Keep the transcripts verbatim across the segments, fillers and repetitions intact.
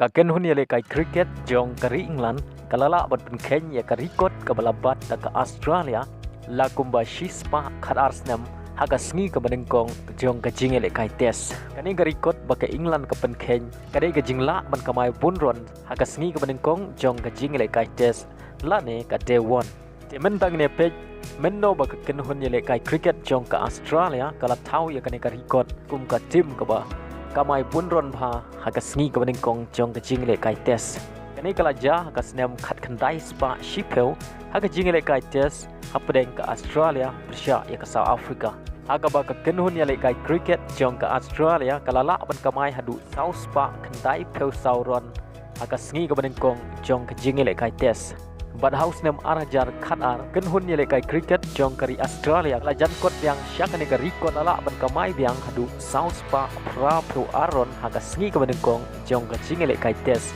Ka kynhun ïalehkai cricket jong ka ri England ka la lah ban pynkheiñ ïa ka record kaba la bat da ka Australia la kumba shispah khatar snem ha ka sngi kaba nyngkong jong ka jingïalehkai test. Kane ka record ba ka England ka pynkheiñ ka dei ka jinglah ban kamai bun run ha ka sngi kaba nyngkong jong ka jingïalehkai test lane ka day one. Te mynta ngin ïa peit mynno ba ka kynhun ïalehkai cricket jong ka Australia ka la thaw ïa kane ka record kum ka team kaba kamai bun run bha ha ka sngi kaba nyngkong jong ka jingïalehkai test. Kane ka la jia ha ka snem khatkhyndai spah shiphew ha ka jingïalehkai test hapdeng ka Australia pyrshah ïa ka South Africa. Ha kaba ka kynhun ïalehkai cricket jong ka Australia ka la lah ban kamai haduh saw spah khyndai phew saw run ha ka sngi kaba nyngkong jong ka jingïalehkai test. Bad ha u snem ar hajar khatar, kynhun ïalehkai cricket jong ka ri Australia la jan kot biang sha kane ka record, la lah ban kamai biang haduh saw spah phra phew ar run ha ka sngi kaba nyngkong jong ka jingïalehkai test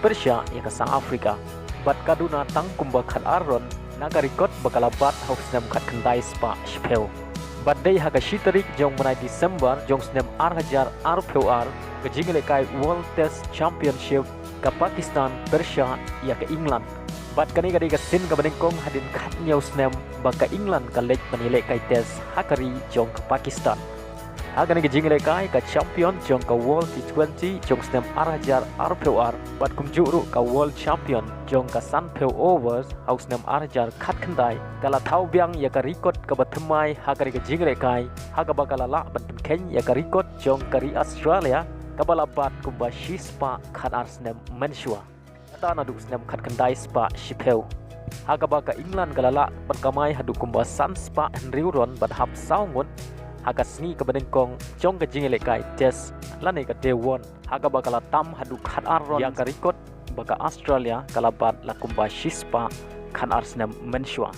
pyrshah ïa ka South Africa. Bad ka duna tang kumba khatar run na ka record ba ka la bat ha u snem khatkhyndai spah shiphew. Bad dei ha ka shi tarik jong u bnai December jong u snem ar hajar arphew ar, ka jingïalehkai World Test Championship ka Pakistan pyrshah ïa ka England. Bad kane ka dei ka sien kaba nyngkong hadien khathynñiew snem ba ka England ka leit ban ïalehkai test ha ka ri jong ka Pakistan. Ha kane ka jingïalehkai, ka champion jong ka World T twenty jong u snem ar hajar arphew ar bad kumjuh ruh ka World Champion jong ka sanphew overs ha u snem ar hajar khatkhyndai ka la thaw biang ïa ka record kaba thymmai ha kane ka jingïalehkai, ha kaba ka la lah ban pynkheiñ ïa ka record jong ka ri Australia kaba la bat kumba shispah khatar snem mynshuwa. Kata naduh u snem khatkhyndai spah shiphew. Ha kaba ka England ka la lah ban kamai haduh kumba san spah hynriew run bad hap saw ngut ha ka sngi kaba nyngkong jong ka jingïalehkai test lane ka day one. Ha kaba ka la tam haduh khatar run ïa ka record ba ka Australia ka la bat la kumba shispah khatar snem mynshuwa.